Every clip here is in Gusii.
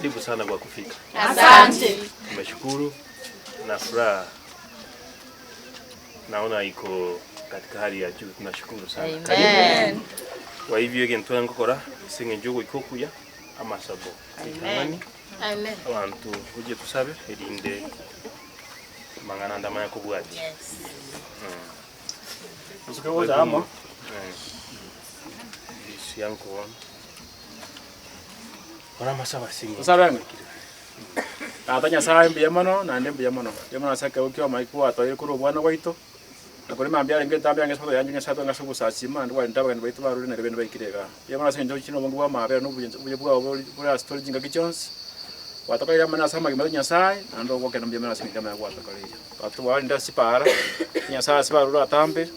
Karibu sana kwa kufika. Asante. Tumeshukuru na furaha naona iko katika hali ya juu, tunashukuru sana. Amen. Kwa hivyo egento ngokora ase eng'encho ogoika okuya amasabo ritang'ani Amen. abanto gochia tusabe erinde amang'ana ande amanye kobwatia. Yes. Osuke gocha amo. Tosabe ng'a Tata Nyasaye mbuya mono naende mbuya mono, mbuya mono ase ekeegwa kia omoika gwatoire korwa obwana bwaito, na korwa mambia arenge etambe yange ase yanche Nyasaye twange ase ogosasima naende kwarente abageni baito barure nario bende baikire igaa. Mbuya mono ase eng'encho ochiche na obonge bwa amaabera na obuya obuya bwao bori bore ase tore chingaki chionsi, gwatokoreire amang'ana ase amagima aito Nyasaye, naende ogokenda mbuya mono ase eng'encho y'amaya gwatokoreire. Twatwarinde ase chipaara, Nyasaye ase barure atambe.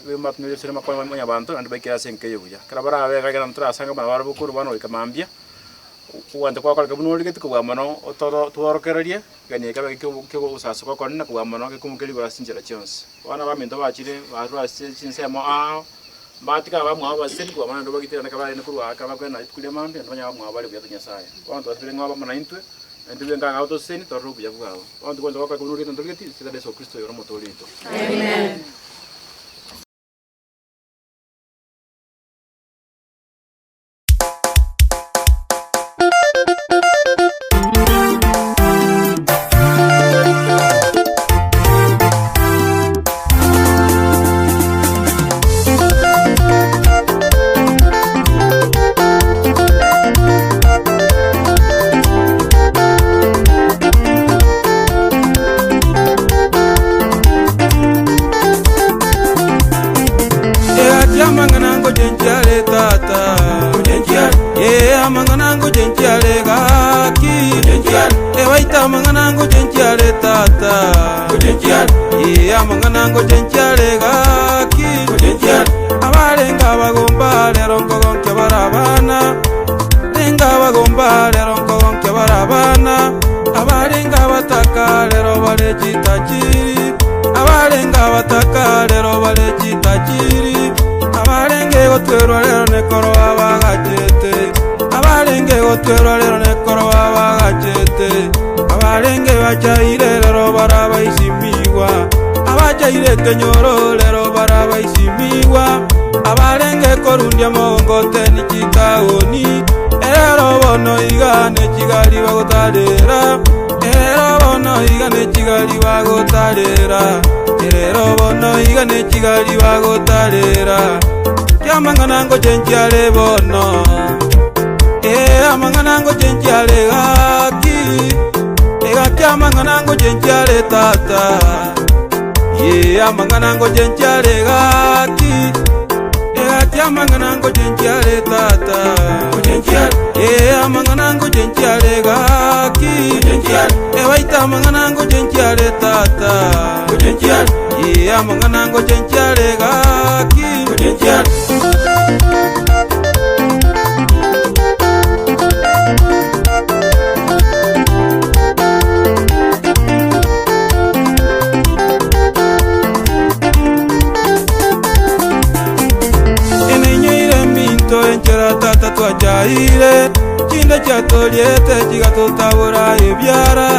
Bimatumirie amakwani a mwanyabanto, naende baikere ase enka eye buya. Ekero barabe iga ekero torasange buna barabwo korwa bono goika mambia, ogwancha gwakoreka buna origeti kobua mono otoro tworokererie, egani eke kebe ki'ogosasokwa okonene kobua mono gekomokia rigoro ase chinchera chionsi. Bono abaminto bachire barure ase chinsemo ao ao, mbatiga abamwabo baseseni kobua mono naende obagitera ekero barenge korwa aa ekero bakoenda rituko ria mambia, naende banyare abamwabo bare buya ase Nyasaye. Bono twasabire ng'a obe amo naintwe, naintwe bwenka iga otoseseni torore obuya bwao. Bono togwancha gokora buna origete na torigeti, ase erieta ria Yeso Kristo oyore Omotoori oito. Amen. Egati amang'ana ngochenchia are tata Ee amang'ana ngochenchia are gaki Ebaita amang'ana ngochenchia are tata Ee amang'ana ngochenchia are gaki Abarenge abagomba rero nkogonkia bare abana Renge abagomba rero nkogonkia bare abana Abarenge abataka rero bare chitajiri Abarenge abataka rero bare chitajiri Abarenge gotwerwa rero nekoro abagachete Abarenge gotwerwa rero nekoro abagachete Abarenge bachaire rero barabaisimigwa Abachaire ekenyoro rero barabaisimigwa Abarenge korundia mogongoteni chitaoni Erero bono iga nechigari bagotarera Erero bono iga nechigari bagotarera Erero bono iga nechigari bagotarera Kiamang'ana ngochenchia are bono Ee amang'ana ngochenchia are gaki Egaki amang'ana ngochenchia are tata Ee amang'ana ngochenchia are gaki Egaki amang'ana ngochenchia are tata Ee amang'ana ngochenchia are gaki Ebaita amang'ana ngochenchia are tata Ee amang'ana ngochenchia are gaki Enenyeire eminto enchera tata twachaire, chinde chiatoriete chigatotabora ebiara,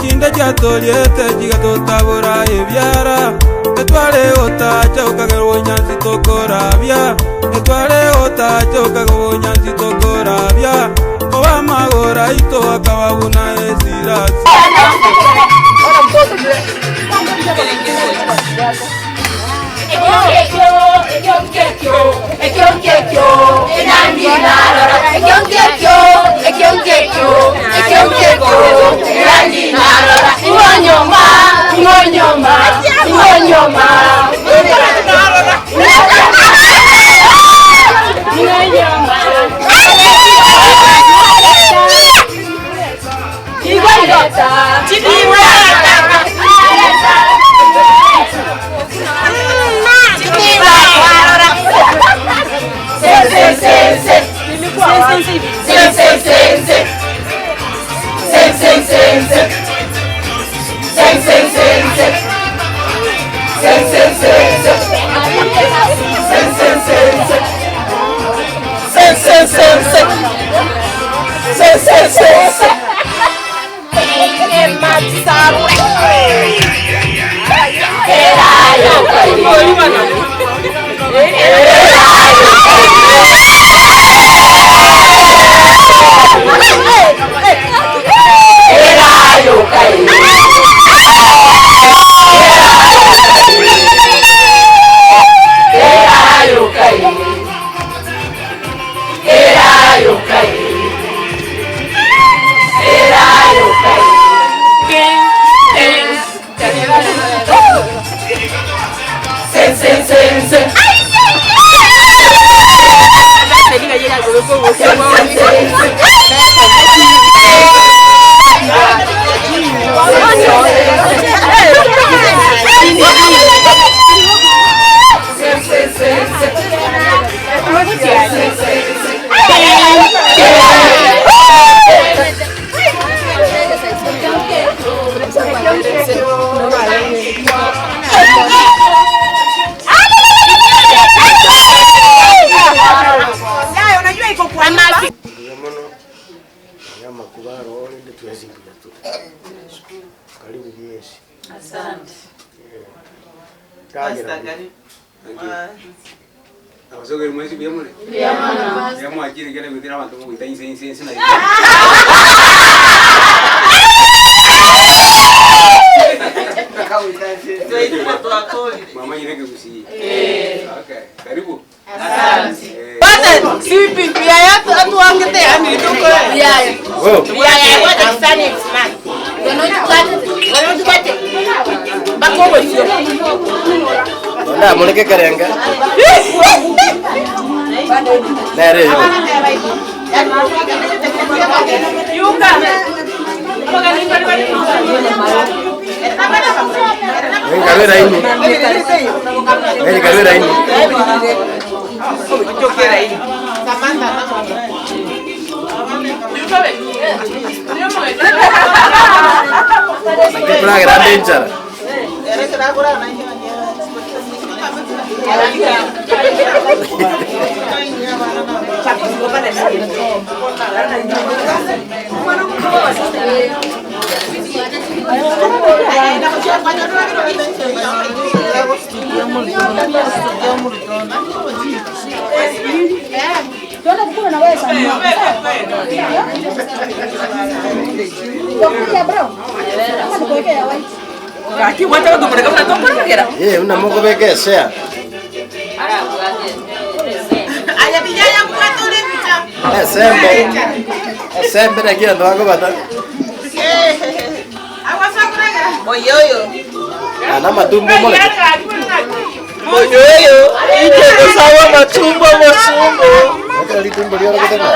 chinde chiatoriete chigatotabora ebiara, etware gotacha okagera obonyansi tokorabia, etware gotacha okaga obonyansi tokorabia, oba amagoro aito akaba buna esirasi. Mbuya mono, nonya amakuba aro rende twensi mbuya tore. Karibu mwensi. Asante. Tagera buya. Abasogeri mwensi mbuya more? Mbuya mwachire ekero naigwete abanto mogoita inse inse inse na Mwamanyire ekegusii? Okay, karibu. Ndamoreke ekerenga nere igo. Nkarwe raini. Neri karwe raini. Naki koragera ande enchara. Eh, buna mokobeka esea. Esembe. Esembe naki abanto bakobata. Ah, na amatumbo omoreke. Ekero ritumbo riorogete ng'a.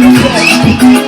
Mbaya.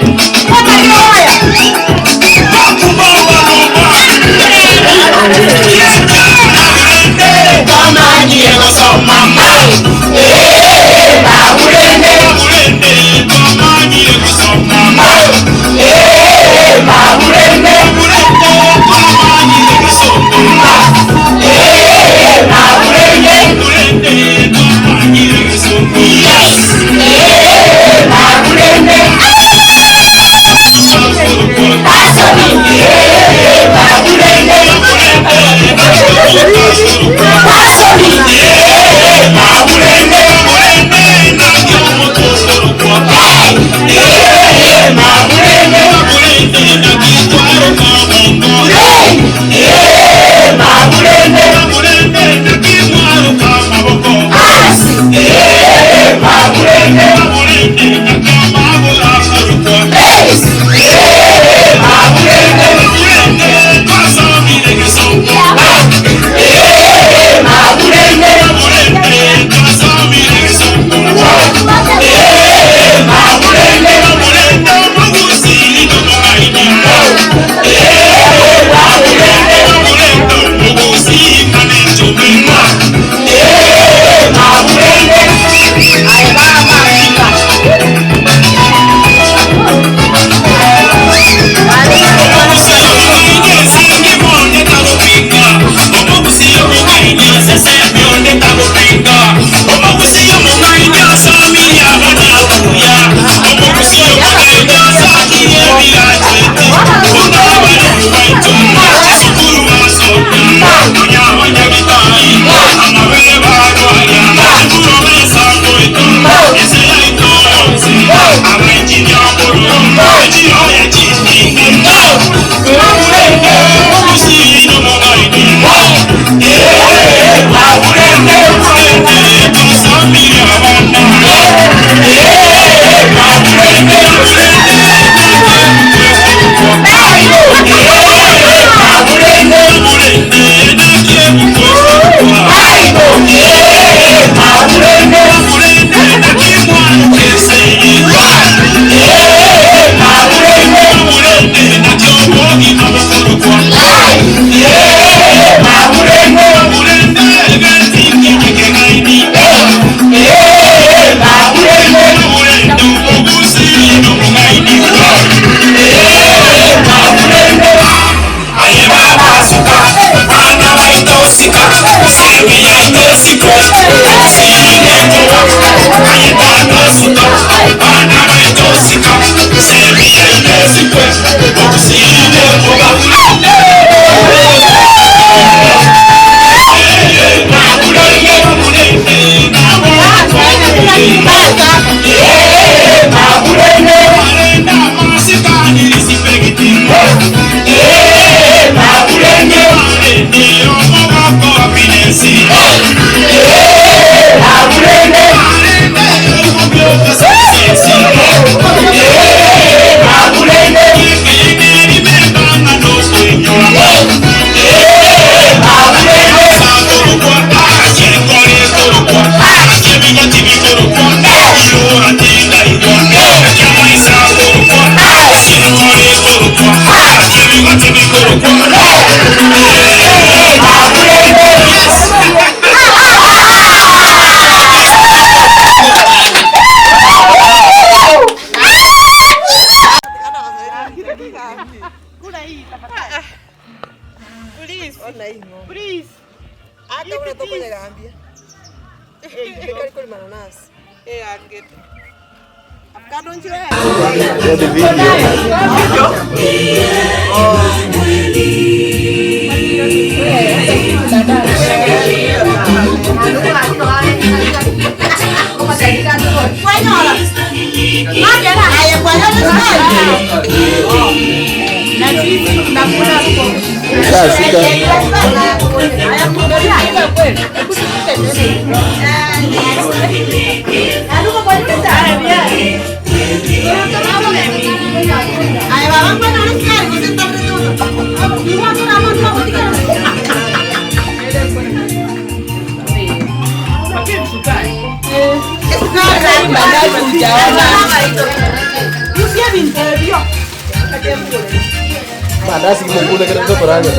Mandazi kimokule kile mtoto ranga.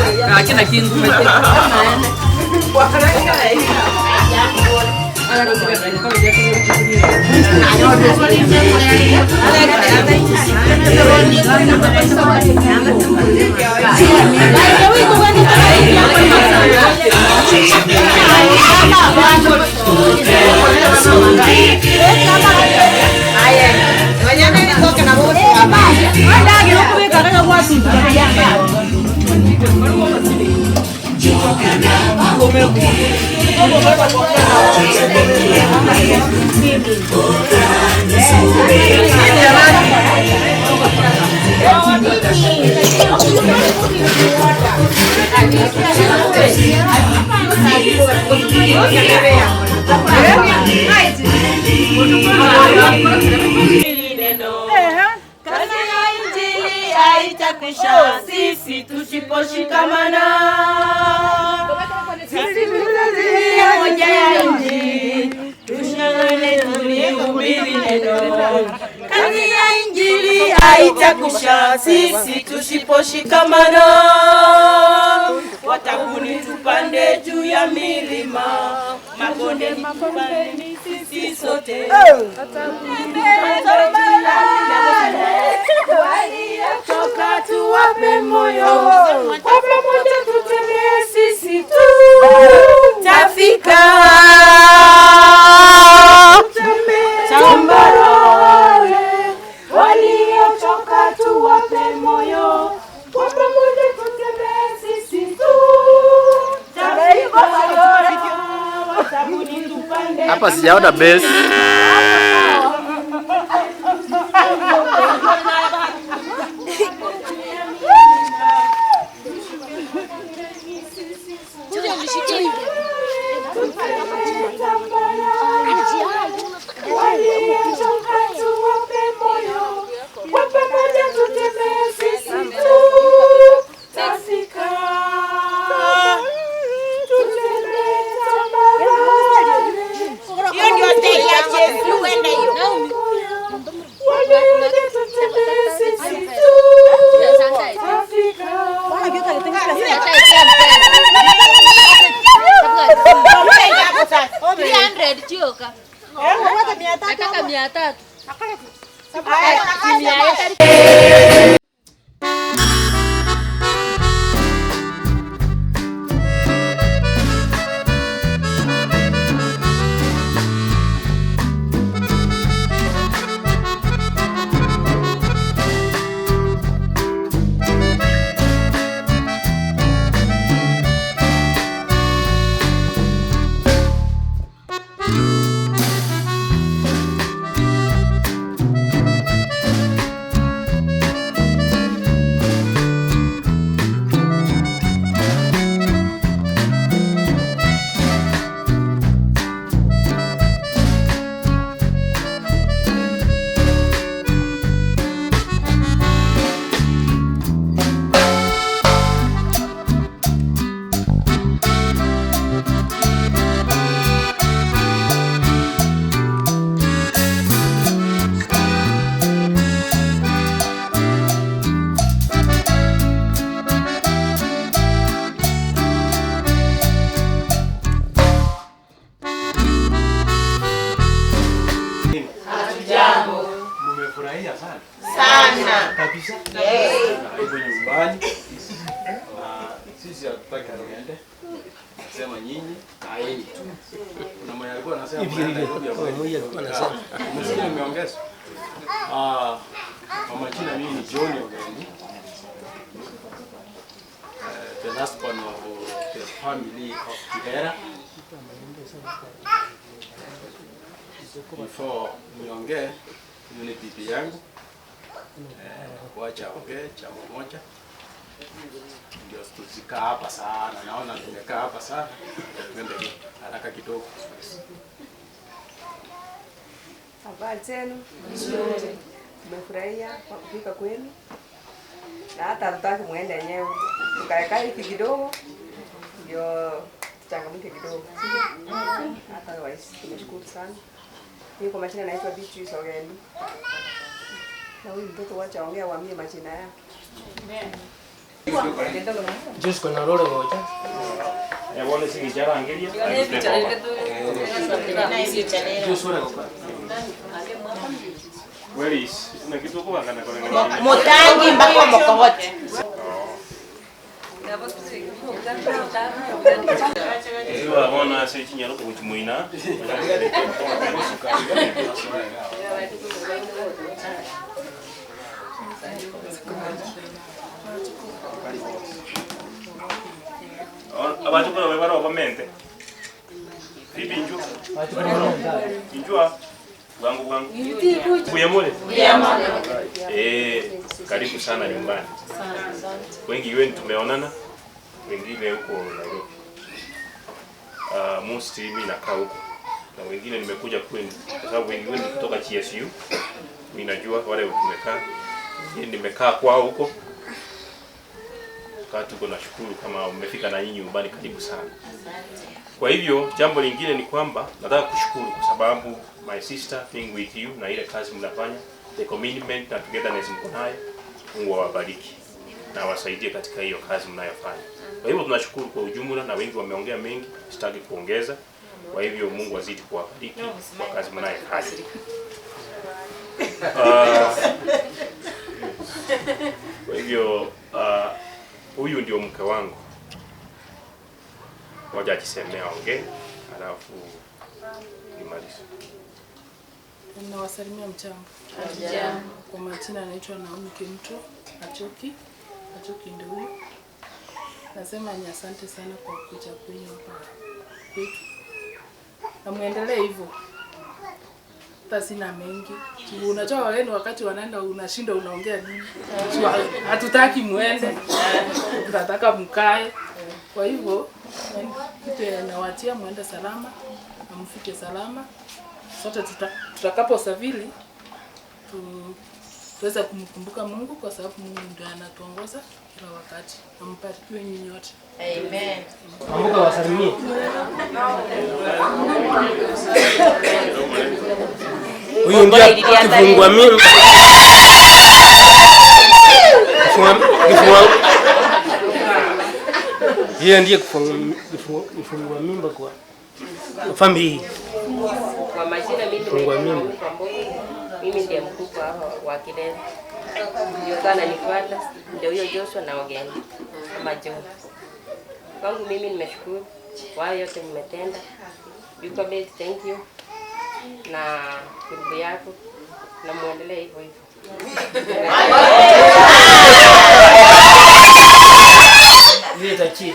Kazi ya Injili haitakwisha sisi tusiposhikamana. Sisi tunazilia moja ya Injili, tushangane tulihubiri neno. Kazi ya Injili haitakwisha sisi tusiposhikamana. Watakuni tupande juu ya milima, mabonde tupande sisi sote. Waliochoka tuwape moyo, kwa pamoja tutembee sisi tu tafika. Tambarare, waliochoka tuwape moyo, kwa pamoja tutembee sisi tu tafika. Watabuni tupande Hapa sijaona base. Waliochoka tuwape moyo, kwa pamoja tutembee sisi tu tafika. Tutembee tambarare. Hiyo ndio style ya Yesu, uende hiyo. Waliochoka tutembee sisi tu tafika. Nataka 300. Thank nyumbani na sisi hatutaki muende, sema nyinyi kaeni tu. Kuna mwenye alikuwa anasema Hivi muende hivi, Nairobi kama mmoja alikuwa anasema. Umesikia nimeongeza? Ah, kwa majina mimi ni John Ogendi. The last one of the family of Kidera. Before niongee, huyu ni bibi yangu. Wacha ongee jambo moja ndio tusikaa hapa sana. Naona tumekaa hapa sana, tuende haraka kidogo. Habari zenu? Nzuri. Tumefurahia kwa kufika kwenu na hata hatutaki muende yenyewe, tukaekaa hivi kidogo ndio tuchangamke kidogo, sivyo? Otherwise tumeshukuru sana. Mimi kwa majina naitwa Beatrice Ogendi, na huyu mtoto wacha ongea, waambie majina yake. Joshua na Rore gocha. Ebone sigicharangeria. Joshua gocha. Where is na kitu kwa kana kwa Mutangi mpaka mokobote. Iwa bona se chinyaro kuchimuina. Abachukuru bawe baro bamente. Bibi injua. Injua. Bwangu bwangu. Buyamule. Eh, karibu sana nyumbani. Wengi wenu tumeonana, wengine huko Nairobi. Mostly mimi nakaa huko na wengine nimekuja kwenu kwa sababu wengi wenu kutoka GSU. Mimi najua wale tumekaa, wengine nimekaa kwao huko. Kaa tuko nashukuru kama mmefika na nyinyi nyumbani, karibu sana. Kwa hivyo jambo lingine ni kwamba nataka kushukuru kwa sababu my sister being with you na ile kazi mnafanya, the commitment na togetherness mko nayo, Mungu awabariki na awasaidie katika hiyo kazi mnayofanya. Kwa hivyo tunashukuru kwa ujumla, na wengi wameongea mengi, sitaki kuongeza. Kwa hivyo Mungu azidi kuwabariki kwa kazi mnayofanya. Kwa hivyo huyu ndio mke wangu, ngoja ajisemea aongee, alafu nimalize. Nawasalimia mchambo. Hamjambo. Kwa majina anaitwa Naomi Kimto Achoki. Achoki ndio huyu. Nasema ni asante sana kwa kuja kwenu hapa kwetu, na muendelee hivyo. Hata sina mengi. Juu Unajua wageni wakati wanaenda unashinda unaongea nini? Juu Hatutaki muende, tunataka mkae. Kwa hivyo kitu yenye nawatia muende salama na mfike salama sote tutakaposafiri tuweze kumkumbuka Mungu kwa sababu Mungu ndiye anatuongoza kila wakati. Na mbarikiwe nyinyi wote. Amen. Ambuka wasalimie. Huyu ndiye kifungua mimba. Kifungua Yeye ndiye kifungua mimba kwa family hii. Kwa majina mimi Fungua naitwa mimba. Naomi Kwambogo. Mimi ndiye mkubwa hapa wa Kidera. Ndio kana nifuata ndio huyo Joshua na Ogeni kama John. Kwangu mimi nimeshukuru kwa hayo yote mmetenda. Yuko thank you na kurubu yako na muendelee hivyo hivyo. Ile tachi.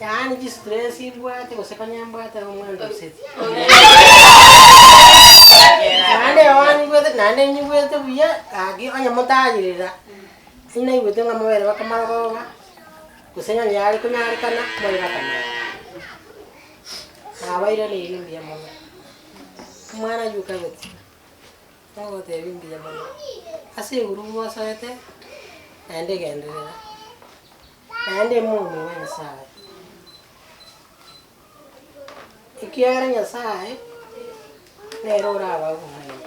Yaani jistress ibwate gose mbwate omwendo osete naende wanyigwete naende nyigwete buya gaki onye motanyirira inaigwete ng'a mobere bakamarogoba gose nyanyare konyarekana more bakamara nabairaneire mbuya mono omwana yukagete nogotebia mbuya mono ase iguru gwasoete naende genderera naende mungu wa Nyasaye ekiagera Nyasaye nere oraba obomaene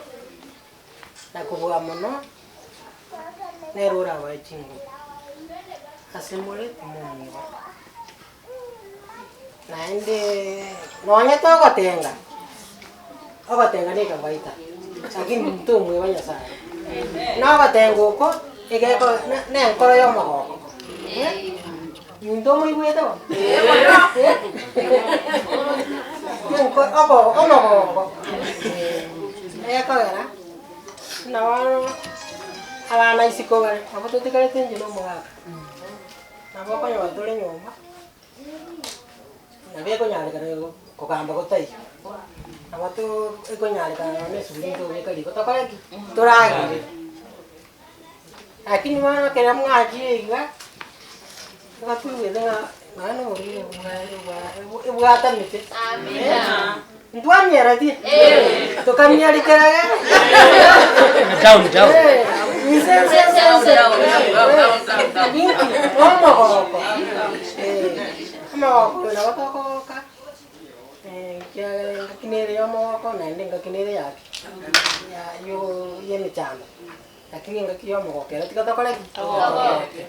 na kobua mono nere orabae chinguru. ase more timomweba. Naende nonye togotenga, ogotenga na ekawaida, lakini ntomweba Nyasaye. Na ogotenga oko, egeko na na enkoro ya omogoko, eh, minto omoigwete bono? Eh, enko oko omogoko eh, ekogera buna bono abana isiko bare, nabo totigarete inche na omogaka. Nabo okonyora tore nyomba, nabo ekonyarekana kogamba gotaiyo, nabo too ekonyarekana nonye na esuguri ntobeka riko tokore ki? Toragere. Lakini bono ekero mwachire iga, nigo toigwete ng'a nonya na oborwaire bwa ebwatamete. Ntwamiareti? Tokamiaria kerage? Down, down. Inse, inse, inse, inse. Inki? Omogoko. Omogoko oyo nabo tokogoka, ekiagera engaki nere ya omogoko naende engaki nere ya ki? Ya yo ya emechando. Lakini engaki ya omogoko ero tiga tokore ki? Togoke.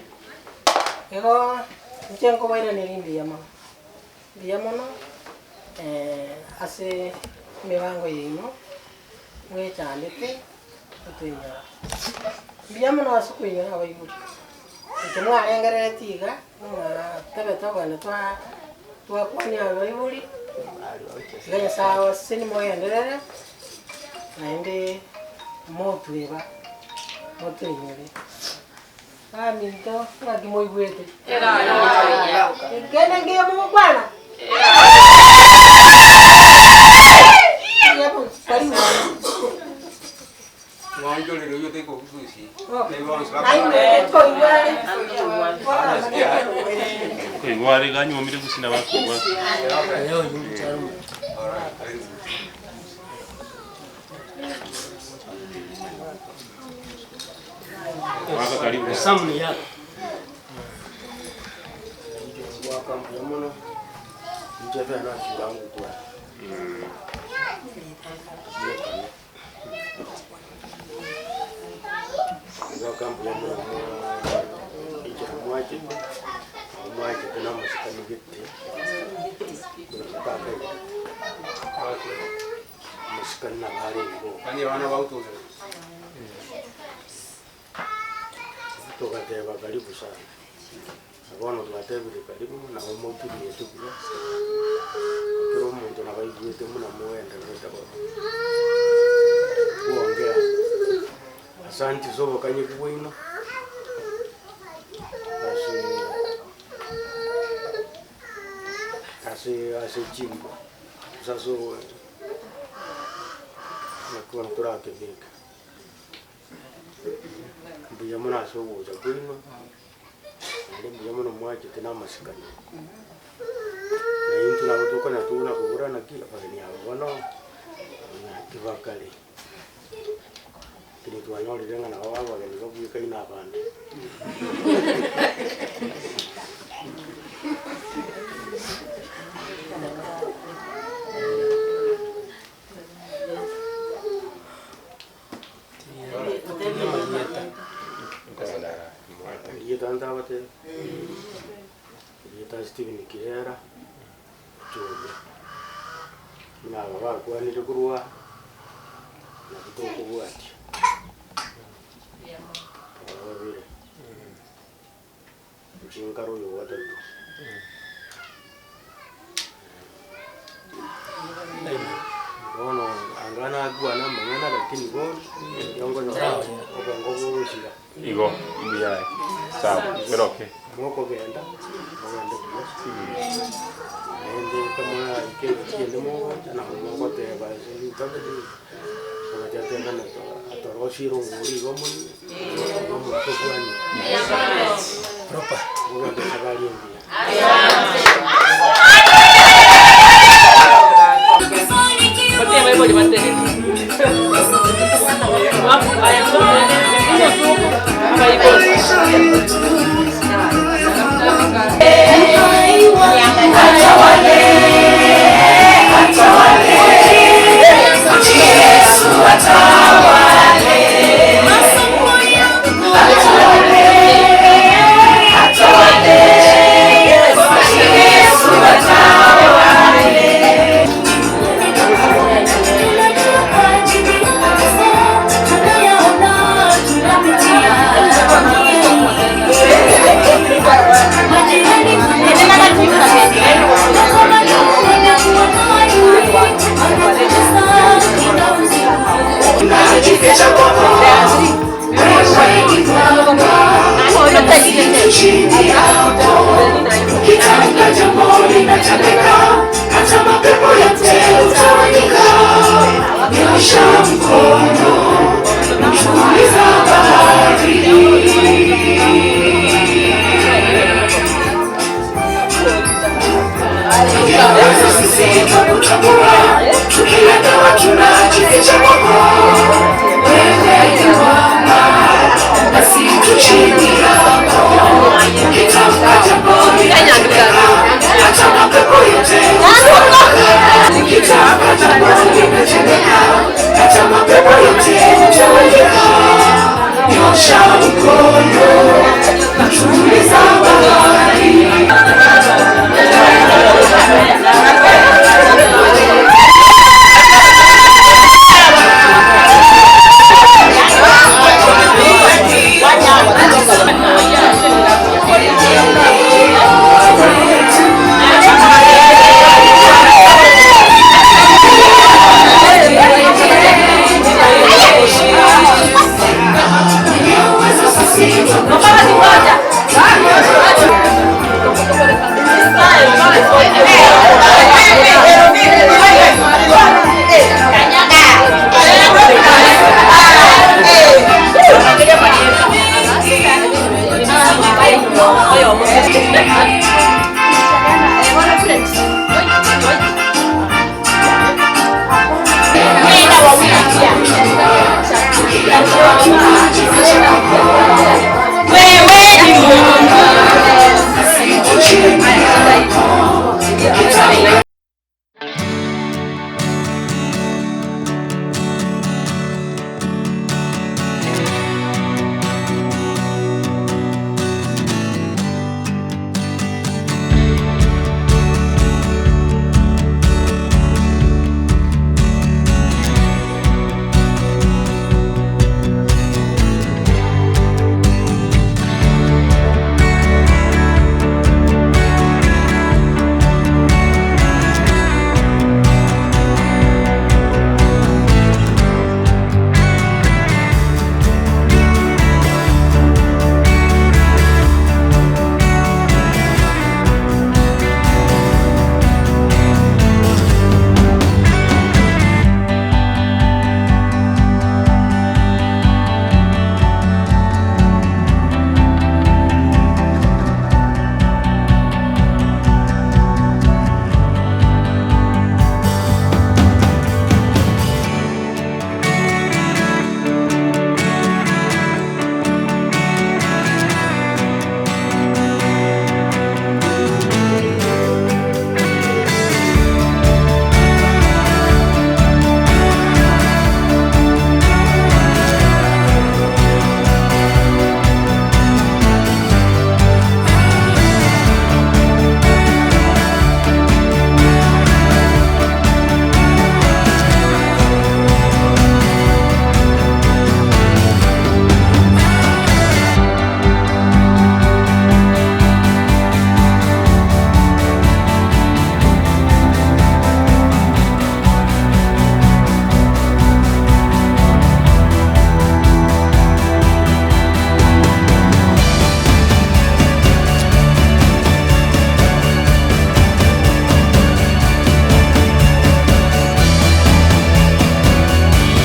Igo, inche nkobairaneria mbuya mono. Mbuya mono ase emebango yaino mwechandete gotoinyora. Mbuya mono ase okoinyora abaibori. Inche mwarengereretie iga, mwatebete okogenda twakwania abaibori, iga Nyasaye abasesenie mogenderere, naende motweba, motoinyore. Baminto, ng'aki moigwete? Kende nkiya mogokwana? Ng'onchorere oyio otari kogusia. Koigwa are iga anyuomire gusii nabo akoigwa. Mwaka karibu. Samu ni yako. Mwaka mbuya mono inche bene ase ngokwana. Mwaka mbuya mono inche mwachete, mwachete na amasikani gete, buna motakaigete. Amasikani nabo arenge oo. Yaani abana bagotogera. Togateba karibu sana. Na bono twatebire karibu, nabo moturiete buya, ekero omonto nabo aigwete buna mogendererete bono kongea. Asanti ase obokanyeku bwaino, ase ase ase chimbwa, gose ase naki bono torakebeke. Mbuya mono ase ogocha kwaino, naende mbuya mono mwachete na amasikani. Na intwe nabo tokonyara tokona kobora naki abageni aba bono naki bakare. Lakini twanyorire ng'a nabo abageni babwekaine abande. Erieta ntabatebie, erieta Stephen Kirera, Ochoria. Buna aba bakwanire korwa aa, nabwo tokobwatia. Aba babere, inche nkare oyo ogatato. Bono anga nakwana amang'ana lakini bono nigo nkonyora obongo bogosira. Igo, mbuya aye. Sawa, ere okay. Mokogenda, mogende buya, naende kamoraike kende mogocha nabo mogoteba ase ritang'ani, omochie atebane atorosie erongori igo monywe, nomonto obwanie. Proper. Mogende esabari engiya. kutambua, tukilemewa tunajificha kwako. Wewe ni mwamba nasi tu chini yako, ukitamka jambo linatendeka, hata mapepo yote hutoweka. Ukitamka jambo linatendeka, hata mapepo yote hutoweka. Nyosha mkono, tuliza bahari.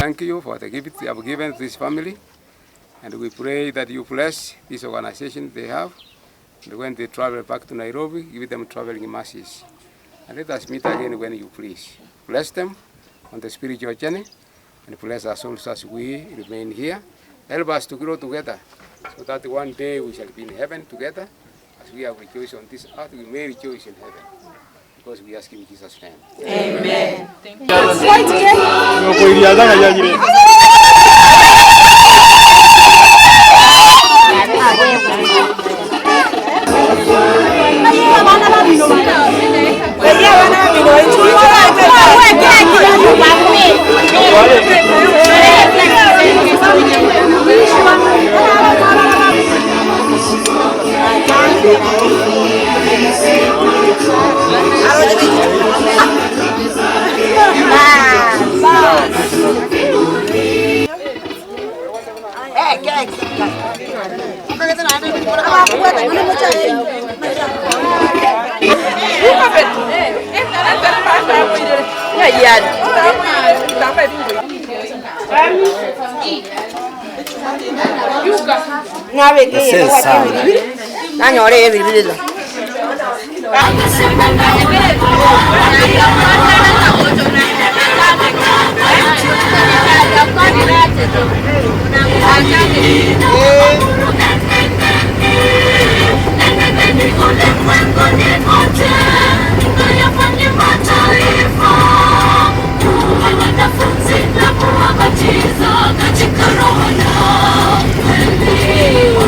Thank you for the gift you have given this family. And we pray that you bless this organization they have. And when they travel back to Nairobi, give them traveling mercies. And let us meet again when you please. Bless them on the spiritual journey and bless us also as we remain here. Help us to grow together so that one day we shall be in heaven together. As we have rejoiced on this earth, we may rejoice in heaven. Because we ask in Jesus' name. Amen. Nanyore ebiribiri.